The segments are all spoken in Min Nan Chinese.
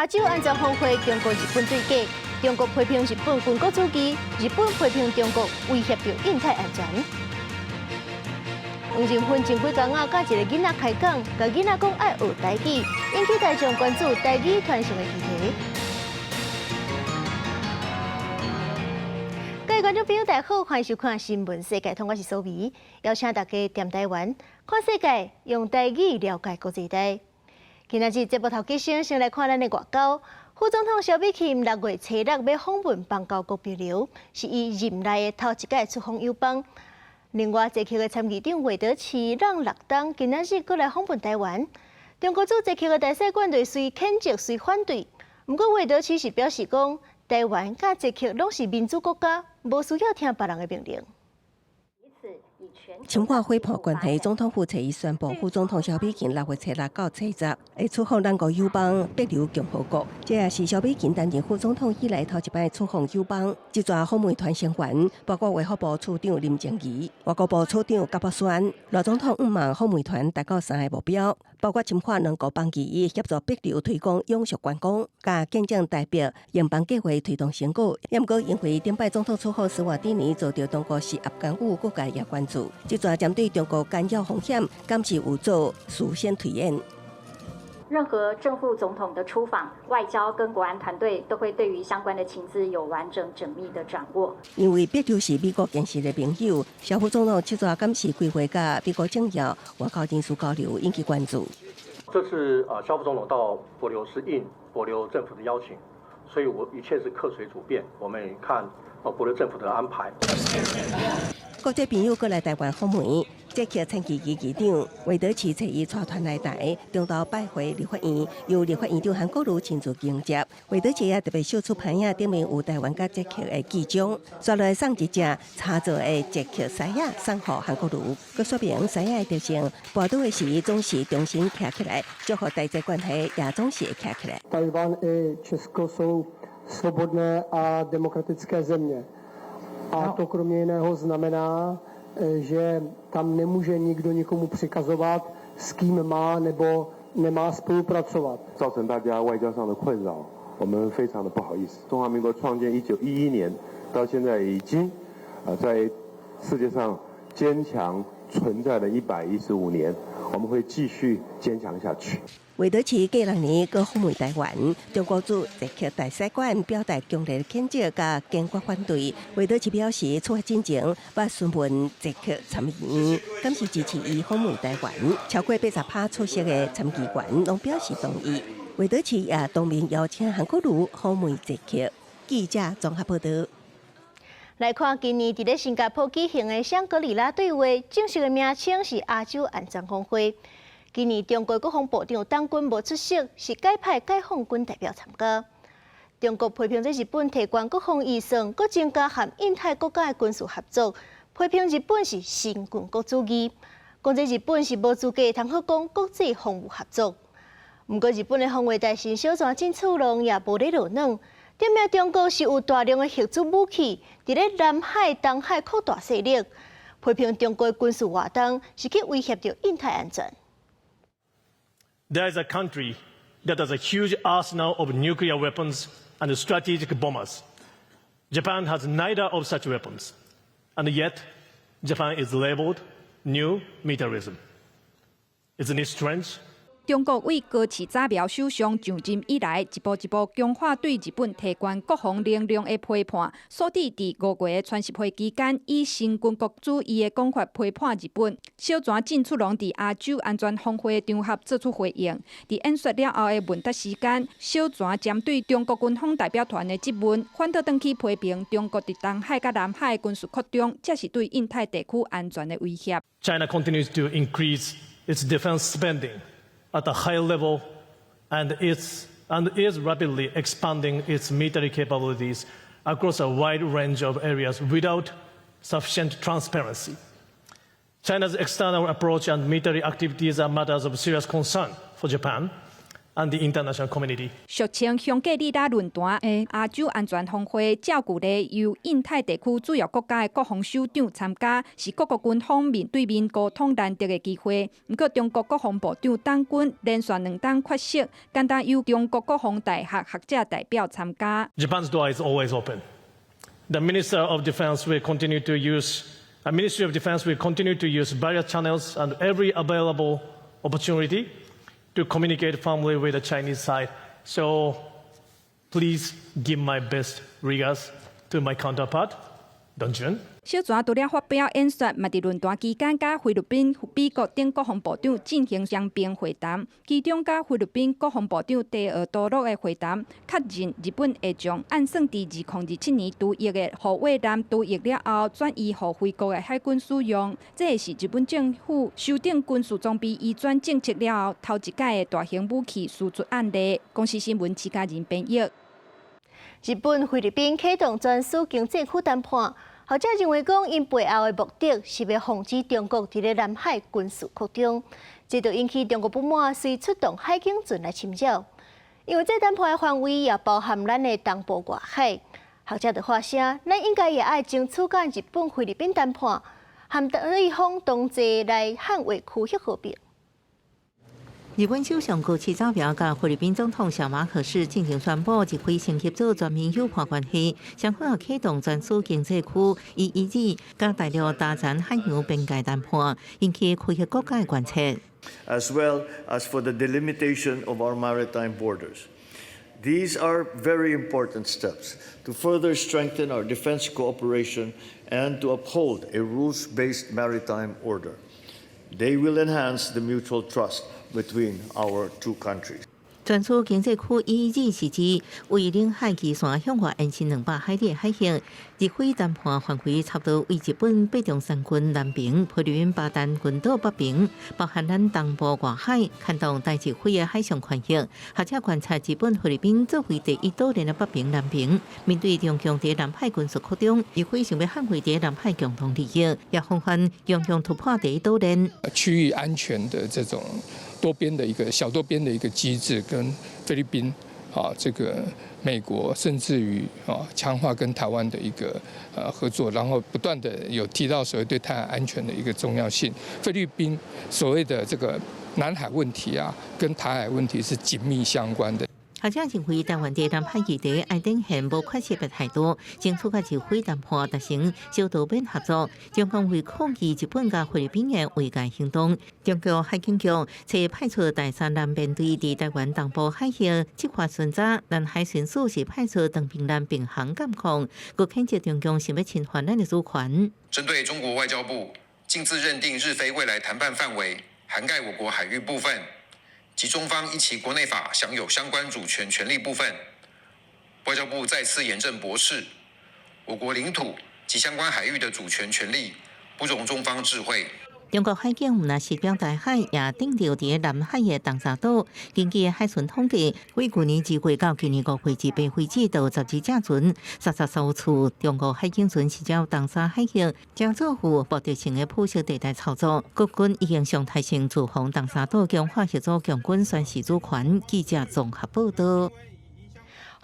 亞洲安全峰會，中國日本對決，中國批評日本軍國主義，日本批評中國威脅著印太安全。黃仁勳前幾工仔佮一个囡仔開講，共囡仔講愛學台語，引起大眾關注台語傳承的議題。各位觀眾朋友，大家好，歡迎收看《新聞世界通》，我是蘇眉，邀請大家踮台灣看世界，用台語了解國際大。今仔日節目頭幾先先來看咱的外交。副總統蕭美琴六月初六欲訪問邦交國帛琉，是伊任內的頭一擺出訪友邦。另外，捷克的參議長魏德奇讓六東今仔日閣來訪問台灣。中國駐捷克的大使館對隨譴責隨反對，毋過魏德奇是表示講，台灣佮捷克攏是民主國家，無需要聽別人的命令。深化夥伴關係，總統府初一宣布，副總統蕭美琴六月初六到初十會出訪咱國友邦帛琉共和國。這也是蕭美琴擔任副總統以來頭一擺出訪友邦。這逝訪問團成員包括衛福部次長林靜儀、外交部次長葛博宣。賴總統向望訪問團達到三个目標，包括深化兩國邦誼，協助帛琉推廣永續觀光，佮見證台帛營辦計畫推動成果。毋過因為頂擺總統出訪史瓦帝尼，遭著中國施壓干預，各界也關注。這逝針對中國干擾風險，敢是有做事先推演。任何正副總統的出訪，外交跟國安團隊都會對於相關的情資有完整縝密的掌握。因為帛琉是美國堅實的盟友，蕭副總統這逝敢是規劃佮美國政要外交人士交流，引起關注。這次啊，蕭副總統到帛琉是應帛琉政府的邀請，所以我一切是客隨主便，我們看啊帛琉政府的安排。國際朋友閣來台灣訪問，捷克參議院議長魏德奇初一帶團來台，中晝拜會立法院，由立法院長韓國瑜親自迎接。魏德奇也特別秀出牌仔，頂面有台灣佮捷克的旗章，煞來送一隻柴做的捷克獅仔送予韓國瑜，閣說明獅仔的特性，跋倒的時總是重新徛起來，祝福台捷關係也總是會徛起來。 Tchaj-wan i Česko jsou svobodné a demokratické země. A to kromě jiného znamená, že tam nemůže nikdo nikomu přikazovat, s kým má nebo nemá spolupracovat. 造成大家外交上的困擾，我們非常的不好意思。中華民國創建1911年到現在已經啊在世界上堅強存在了115年，我們會繼續堅強下去。魏德奇過六年閣訪問台灣，中國駐捷克大使館表達強烈譴責佮堅決反對。魏德奇表示，出發進前捌詢問捷克參議院，敢是支持伊訪問台灣，超過80%出席的參議員攏表示同意。魏德奇也當面邀請韓國瑜訪問捷克。記者綜合報道。來看今年佇咧新加坡舉行的香格里拉對話，正式的名稱是亞洲安全峰會。今年中國國防部長黨軍無出席，是改派解放軍代表參加。中國批評這日本提懸國防預算，閣增加和印太國家的軍事合作，批評日本是新軍國主義，講這日本是無資格通好講國際防務合作。毋過日本的防衛大臣小泉進次郎也無咧落軟，點名中國是有大量的核子武器，佇咧南海、東海擴大勢力，批評中國的軍事活動是去威脅著印太安全。 There is a country that has a huge arsenal of nuclear weapons and strategic bombers. Japan has neither of such weapons. And yet, Japan is labeled new militarism. Isn't it strange? 中國對高市早苗首相上任以來，一步一步強化對日本提懸國防能量的批判，所以佇5月川習會期間，以新軍國主義的講法批判日本。小泉進次郎佇亞洲安全峰會場合做出回應。佇演說了後的問答時間，小泉針對中國軍方代表團的質問，反倒轉去批評中國佇東海佮南海軍事擴張，這是對印太地區安全的威脅。 China continues to increase its defense spending at a high level and is rapidly expanding its military capabilities across a wide range of areas without sufficient transparency. China's external approach and military activities are matters of serious concern for Japan, and the international community. 俗稱香格里拉論壇的亞洲安全峰會，照舊咧由印太地區主要國家的國防首長參加，是各國軍方面對面溝通難得的機會。毋過，中國國防部長黨軍連續兩冬缺席，干焦由中國國防大學學者代表參加。 Japan's door is always open. The Minister of Defense will continue to use, the Ministry of Defense will continue to use various channels and every available opportunity to communicate firmly with the Chinese side. So please give my best regards to my counterpart, Dong Jun. 小泉除了發表演說，嘛佇論壇期間，佮菲律賓、美國等國防部長進行雙邊會談。其中，佮菲律賓國防部長提奧多洛的會談，確認日本會將按算佇2027年除役的護衛艦除役了後，轉移予菲國的海軍使用。這是日本政府修訂軍事裝備移轉政策了後，頭一擺的大型武器輸出案例。公視新聞，徐嘉仁編譯。日本、菲律賓啟動專屬經濟區談判。學者認為講，𪜶背後的目的是欲防止中國佇咧南海軍事擴張，這就引起中國不滿，遂出動海警船來侵擾。因為這談判的範圍也包含咱的東部外海。學者就發聲，咱應該也愛爭取佮日本、菲律賓談判，和對方同齊來捍衛區域和平。日本首相高市早苗佮菲律賓總統小馬可仕進前宣布，日菲先合作全面友伴關係，雙方也啟動專屬經濟區 EEZ 佮大陸達欽海洋邊界談判，引起區域國家的關切。 As well as for the delimitation of our maritime borders. These are very important steps to further strengthen our defense cooperation and to uphold a rules-based maritime order. They will enhance the mutual trust between our two countries. 專屬經濟區 EEZ 是指為領海基線向外延伸200海里的海域。日菲談判範圍差不多為日本八重山郡南爿、菲律賓巴丹群島北爿，包含咱東部外海，牽動台日菲的海上權益。學者觀察日本、菲律賓作為第一島鏈的北爿、南爿，面對中共佇南海軍事擴張，日菲想欲捍衛佇南海共同利益，也防範中共突破第一島鏈。區域安全的這種多邊的一個小多邊的一個機制，跟菲律賓啊，這個美國，甚至於啊強化跟台灣的一個合作，然後不斷的有提到所謂對台海安全的一個重要性。菲律賓所謂的這個南海問題啊，跟台海問題是緊密相關的。學者認為，台灣佇南海議題愛展現無缺席的態度，爭取佮日菲談判達成小多邊合作。中共為抗議日本佮菲律賓的越界行動，中國海警局才派出大三艦編隊佇台灣東部海域執法巡查，南海巡署是派出長平艦並行監控，閣譴責中共想欲侵犯咱的主權。針對中國外交部逕自認定日菲未來談判範圍涵蓋我國海域部分，及中方依其國內法享有相關主權權利部分，外交部再次嚴正駁斥，我國領土及相關海域的主權權利不容中方置喙。中國海警毋但實標台海，也盯著佇南海的東沙島。根據海巡統計，為舊年2月到今年5月至8月止，就12隻船，33艘次。中國海警船是照東沙海域，將做有目的性的灰色地帶操作。國軍已經常態性駐防東沙島，強化協助共軍宣示主權。記者綜合報道。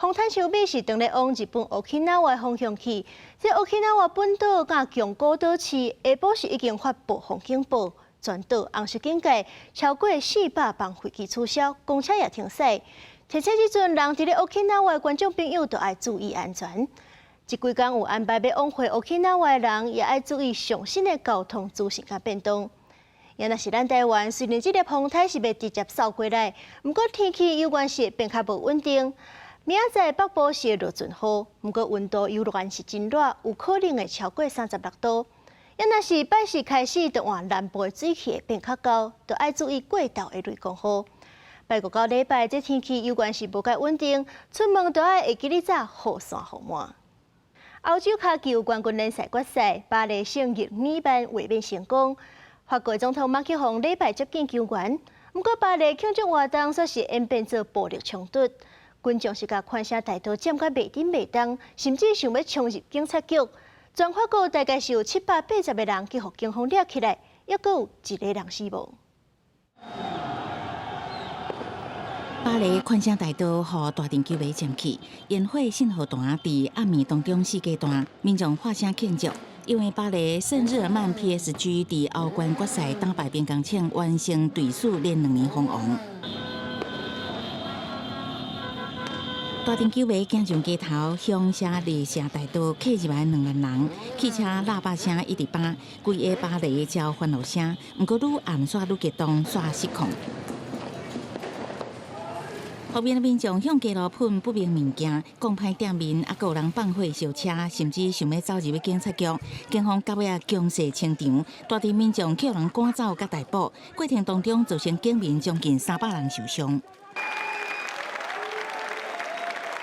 風颱秋米是當咧往日本沖繩方向去，這沖繩本島佮宮古島市下晡時已經發暴風警報，全島紅色警戒，超過400班飛機取消，公車也停駛。提醒這陣人佇咧沖繩的觀眾朋友都愛注意安全。這幾工有安排欲往回沖繩的人，也愛注意上新的交通資訊佮變動。也若是咱台灣，雖然這个風颱是欲直接掃過來，毋過天氣猶原是會變較無穩定。明仔載北部是會落陣雨，毋過溫度猶原是真熱，有可能會超過36度。也若是拜四開始，就換南部的水氣會變較高，就愛注意過晝的雷公雨。拜五到禮拜，這天氣猶原是無蓋穩定，出門就愛會記得紮雨傘雨帽。歐洲跤球冠軍聯賽決賽，巴黎聖日耳曼衛冕成功。法國總統馬克宏禮拜接見球員，毋過巴黎慶祝活動煞是演變做暴力衝突。群眾是共寬聲大刀佔甲袂振袂動，甚至想欲衝入警察局。全法國大概是有780個人去予警方掠起來，猶閣有一個人死亡。巴黎寬聲大道予大陣球迷佔去，煙火信號彈佇暗暝當中四界彈，民眾喊聲慶祝。因為巴黎聖日耳曼 PSG 佇歐冠決賽打敗兵工廠，完成隊史連兩年封王。大陣球迷行上街頭，香榭麗舍大道客入來2萬人，汽車喇叭聲一直放，規个巴黎焦歡樂聲。毋過愈暗煞愈激動，煞失控。後面的民眾向街路噴不明物件，講歹店面，猶閣有人放火燒車，甚至想欲走入去警察局。警方到尾仔強勢清場，大陣民眾予人趕走佮逮捕，過程當中造成警民將近300人受傷。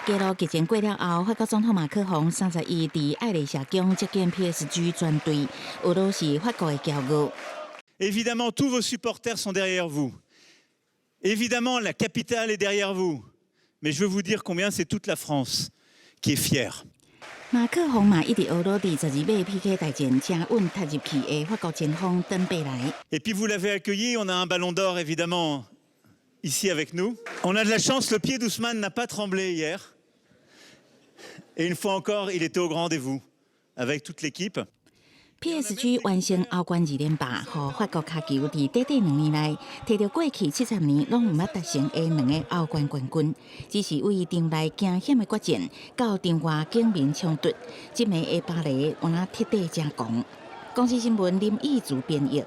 街路激戰過了後，法國總統馬克宏31佇愛麗舍宮接見 PSG 全隊，俄羅是法國的驕傲。 Évidemment, tous vos supporters sont derrière vous. Évidemment, la capitale est derrière vous. Mais je veux vous dire combien c'est toute la France qui est fière. 馬克宏嘛一直呵咾佇12碼 PK 大戰，誠穩踢入去的法國前鋒登貝萊。 Et puis vous l'avez accueilli, on a un ballon d'or évidemment ici avec nous. On a de la chance, le pied d'Ousmane n'a pas tremblé hier. Et une fois encore, il était au grand rendez-vous avec toute l'équipe. PSG 完成歐冠二連霸，予法國跤球佇短短2年內，摕著過去70年攏毋捌達成的兩个歐冠冠軍。只是為場內驚險的決戰，到場外警民衝突，這暝的巴黎敢若徹底正狂。公視新聞林義祖編譯。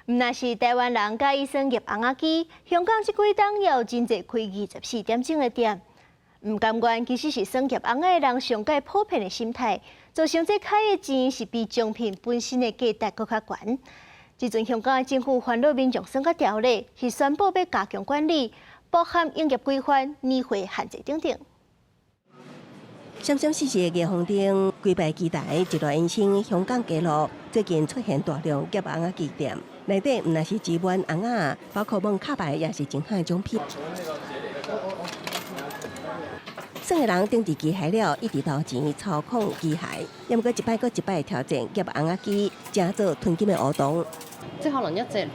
毋但是台灣人佮意耍夾甕仔機，香港這幾冬也有真濟開24點鐘的店。毋甘願其實是耍夾甕仔的人上蓋普遍的心態，造成這開的錢是比獎品本身的價值閣較懸。這陣香港的政府煩惱民眾耍甲著咧，是宣布欲加強管理，包含營業規範、年歲限制等等。閃閃爍爍的霓虹燈，規排機台一路延伸香港街路，最近出現大量夾甕仔機店，內底毋但是只賣甕仔，包括摸卡牌也是真好的獎品。耍的人頂佇機械了，一直投錢操控機械，猶毋過一擺閣一擺挑戰夾甕仔機，成做吞金的活動。即係可能一隻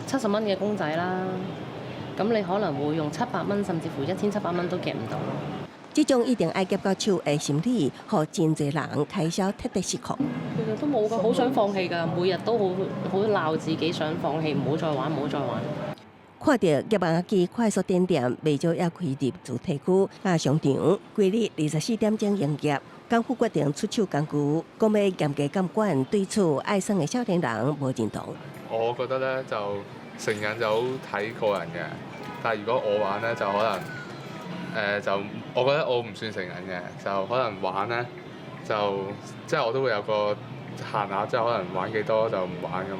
70蚊嘅公仔啦，咁你可能會用700蚊，甚至乎1700蚊都夾唔到。這種一定愛夾到手的心理，予真濟人開銷徹底失控。其實都冇㗎，好想放棄㗎，每日都好好鬧自己，想放棄，唔好再玩，唔好再玩。看著夾甕仔機快速點點，袂少也開入主題區佮商場，規日24點鐘營業。港府決定出手工具，講欲嚴格監管，對此愛耍的少年人無認同。我覺得咧就成癮就好睇個人嘅，但係如果我玩咧就可能就我覺得我唔算成癮嘅，就可能玩咧就即係我都會有個限額，即係可能玩幾多就唔玩咁樣。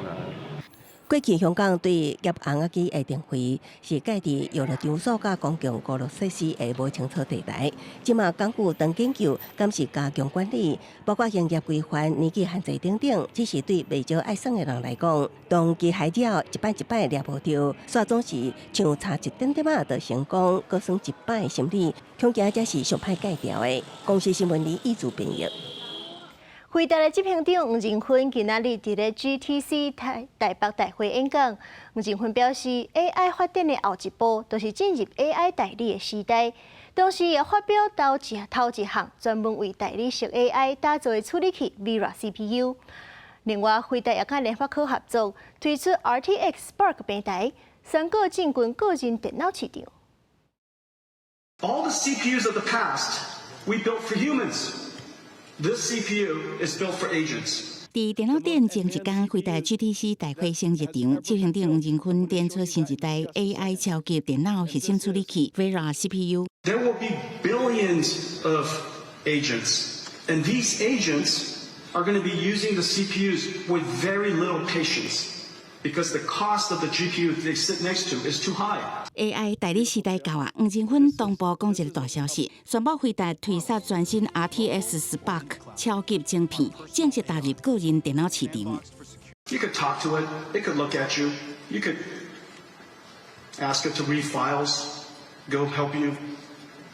過去香港對夾甕仔機的定位是蓋佇遊樂場所佮公共娛樂設施的無清楚地帶。這馬港府當研究，敢是加強管理，包括營業規範、年紀限制等等。只是對袂少愛耍的人來講，當機械了一擺一擺掠無著，煞總是像差一點點仔就成功，閣耍一擺心理，恐驚這是上歹戒掉的。公視新聞李義祖編譯。輝達的執行長黃仁勳今仔日佇咧 GTC 台台北大會演講。黃仁勳表示，AI 發展的後一步，就是進入 AI 代理的時代。同時，也發表頭一項專門為代理式 AI 打造的處理器 Vera CPU。另外，輝達也佮聯發科合作推出 RTX Spark 平台，宣告進軍個人電腦市場。 All the CPUs of the past we built for humans. This CPU is built for agents. 佇電腦展前一工，輝達 GTC 大會先入場，執行長黃仁勳展出新一代 AI 超級電腦核心處理器 Vera CPU。 There will be billions of agents, and these agents are going to be using the CPUs with very little patience because the cost of the GPU they sit next to is too high. AI 代理時代到啊！黃仁勳同步講一個大消息，宣布輝達推出全新 RTX Spark 超級晶片，正式踏入個人電腦市場。 You could talk to it, it could look at you, you could ask it to read files, go help you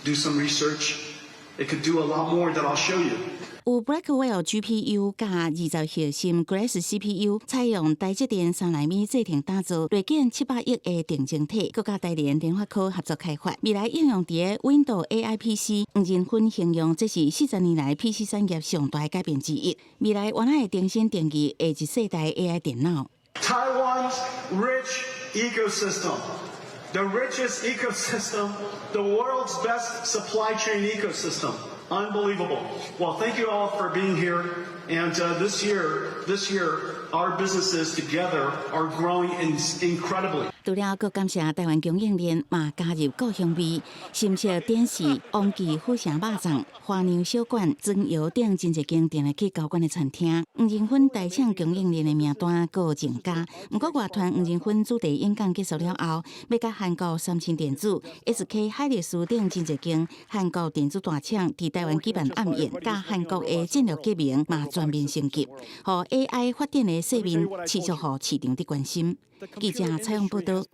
do some research. It could do a lot more that I'll show you. 有 Blackwell GPU 佮20核心 Grace CPU，採用台積電3納米製程打造，內建700億的定晶體，閣佮台聯聯發科合作開發。未來應用佇 Windows AI PC，黃仁勳形容這是40年來 PC 產業上大改變之一。未來原來會重新定義下一世代 AI 電腦。 Taiwan's rich ecosystem, the richest ecosystem, the world's best supply chain ecosystem. Unbelievable. Well, thank you all for being here. And this year, our businesses together are growing incredibly. 除了閣感謝台灣供應鏈嘛加入故鄉味，新式電視、王記府城肉粽、花娘小館、磚窯等真濟間定來去高端的餐廳。黃仁勳台廠供應鏈的名單閣增加。毋過外傳黃仁勳主題演講結束了後，欲佮韓國三星電子、SK 海力士等真濟間韓國電子大廠佇台灣舉辦暗宴，佮韓國的戰略結盟嘛全面升級，予 AI 發展的勢面持續予市場的關心。記者採訪報導。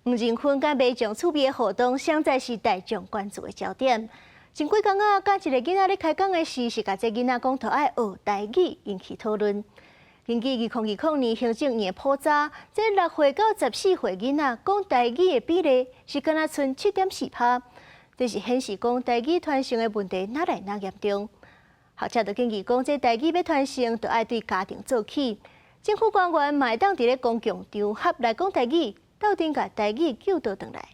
黃仁勳佮民眾趣味的互動，實在是大眾關注的焦點。前幾工仔，佮一个囡仔咧開講的時，是共這囡仔講著愛學台語，引起討論。根據2020年行政院的普查，這6歲到14歲囡仔講台語的比例是敢若賰7.4趴，這是顯示講台語傳承的問題愈來愈嚴重。學者就建議講，這台語欲傳承，著愛對家庭做起。政府官員嘛會當佇咧公共場合來講台語，鬥陣共台語救倒轉來。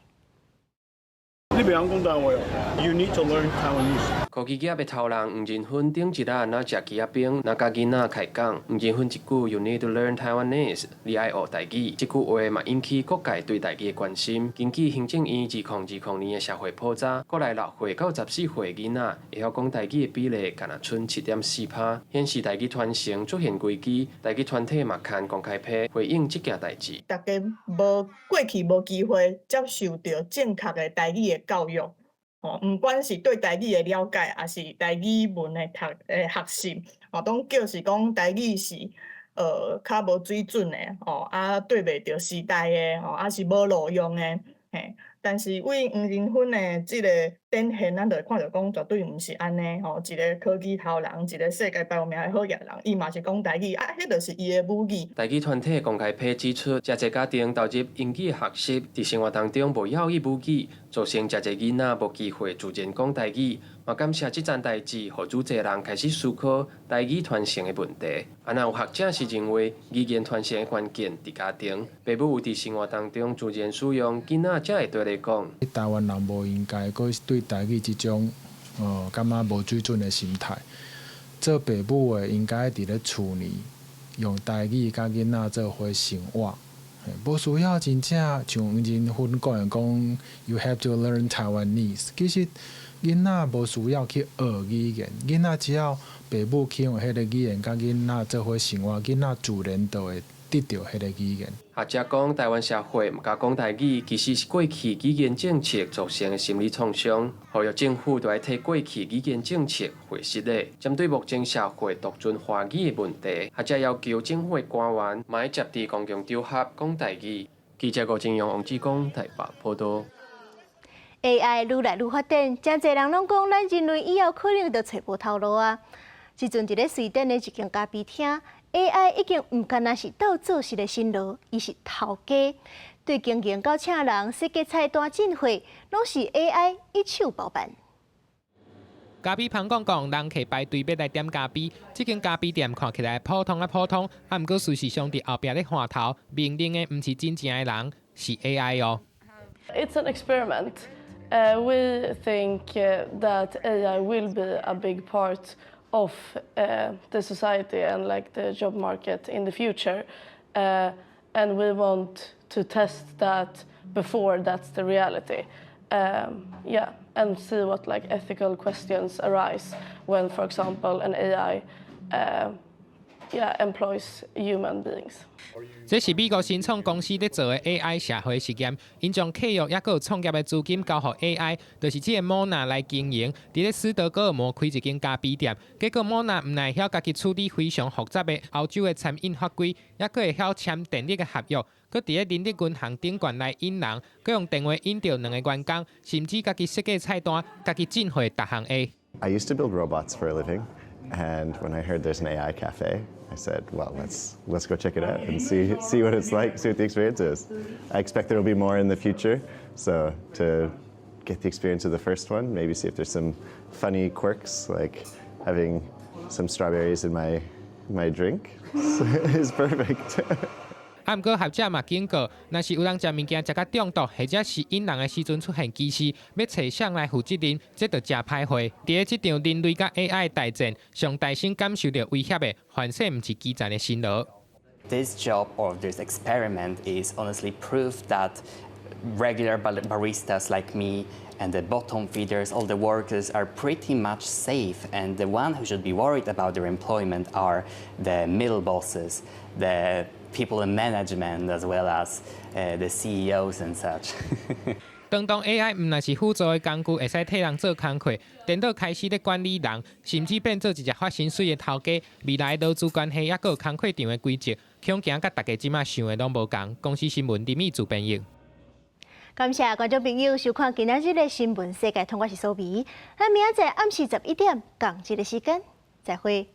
你袂曉講台話哦，You need to learn Taiwanese。科技業的頭人黃仁勳頂一日若食雞仔冰，若佮囡仔開講。黃仁勳一句 You need to learn Taiwanese，你愛學台語。這句話嘛引起各界對台語的關心。根據行政院2020年的社會普查，國內6歲到14歲囡仔會曉講台語的比例，干焦賰7.4趴，顯示台語傳承出現危機。台語團體嘛刊公開批回應這件代誌。大家無過去無機會接受著正確的台語的教育，吼，毋管是對台語的了解，抑是台語文的讀學習，吼，攏叫是講台語是較無水準的，吼，啊對袂著時代的，吼，啊是無路用的，嘿。但是對黃仁勳的這个展現，咱就會看著講絕對毋是按呢，吼，一个科技頭人，一个世界排名的好額人，伊嘛是講台語，啊，彼就是伊的母語。台語團體公開批指出，誠濟家庭投入英語學習，佇生活當中無曉伊母語，造成誠濟囡仔無機會自然講台語。嘛感謝這樁代誌，予愈濟人開始思考台語傳承的問題。啊，若有學者是認為語言傳承的關鍵佇家庭，爸母有佇生活當中自然使用，囡仔才會綴來講。台灣人無應該閣對台語這種，感覺無水準的心態。做爸母的應該佇咧厝內用台語佮囡仔做伙生活，無需要真正像黃仁勳講的講，You have to learn Taiwanese。其實囡仔無需要去學語言，囡仔只要爸母去用彼个語言佮囡仔做伙生活，囡仔自然就會得著彼个語言。學者講，台灣社會毋敢講台語，其實是過去語言政策造成的心理創傷。呼籲政府著愛替過去語言政策回實的。針對目前社會獨尊華語的問題，學者要求政府的官員嘛愛接佇公共場合講台語。記者郭正陽、王志剛台北報導。 AI 愈來愈發展，誠濟人攏講，咱人類以後可能就揣無頭路啊！這陣佇咧瑞典的一間咖啡廳，AI 已經毋干焦是鬥做事的新羅，伊是頭家，對經營到請人設計菜單進貨，攏是 AI 一手包辦。咖啡芳講講，人客排隊欲來點咖啡。這間咖啡店看起來普通啊普通，啊毋過事實上佇後壁咧看頭，命令的毋是真正的人，是 AI 哦。 It's an experiment. We think that AI will be a big part of the society and like the job market in the future. And we want to test that before that's the reality. Yeah, and see what like ethical questions arise when, for example, an AI yeah, employs human beings. 這是美國新創公司咧做的 AI 社會實驗，𪜶將契約抑閣有創業的資金交予 AI，就是這個 Mona 來經營。佇咧斯德哥爾摩開一間咖啡店，結果 Mona 毋但會曉家己處理非常複雜的歐洲的餐飲法規，抑閣會曉簽電力的合約，閣佇咧人力銀行頂懸來引人，閣用電話引著兩个員工，甚至家己設計菜單，家己進貨逐項的。 I used to build robots for a living, and when I heard there's an AI cafe, I said, "Well, let's go check it out and see what it's like, see what the experience is." I expect there will be more in the future, so to get the experience of the first one, maybe see if there's some funny quirks, like having some strawberries in my drink is perfect. 啊，毋過學者嘛警告，若是有人食物件食甲中毒，或者是引人的時陣出現歧視，欲揣誰來負責任，這就誠歹貨。佇咧這場人類佮 AI 大戰，上大先感受著威脅的，反正毋是基層的辛勞。 This job or this experiment is honestly proof that regular baristas like me and the bottom feeders, all the workers, are pretty much safe, and the one who should be worried about their employment are the middle bosses, the people in management, as well as the CEOs and such. 當當 AI 毋但是輔助的工具，會使替人做工課，電腦開始咧管理人，甚至變做一隻發薪水的頭家。未來勞資關係抑閣有工課場的規則，恐驚佮大家這馬想的攏無仝。公視新聞林美主編譯。感謝觀眾朋友收看今仔日的新聞世界通，我是蘇美。咱明仔載暗時11點仝這个時間，再會。